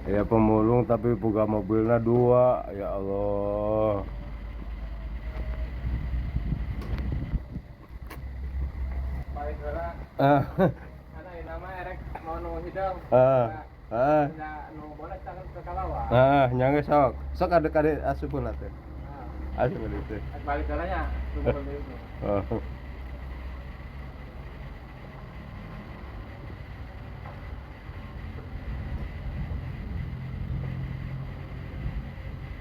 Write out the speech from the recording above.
Ya pemulung tapi buka mobilnya dua, ya Allah. Balik heula. Ah, Karena ini nama erek mau nu hidung. ah, ah, Ya nu boleh tangan ke kalawa. ah, nyangge sok. Sok ada kade asup heula teh. Nah, Asup heula teh. balik heula nya tunggu beli itu. Oh.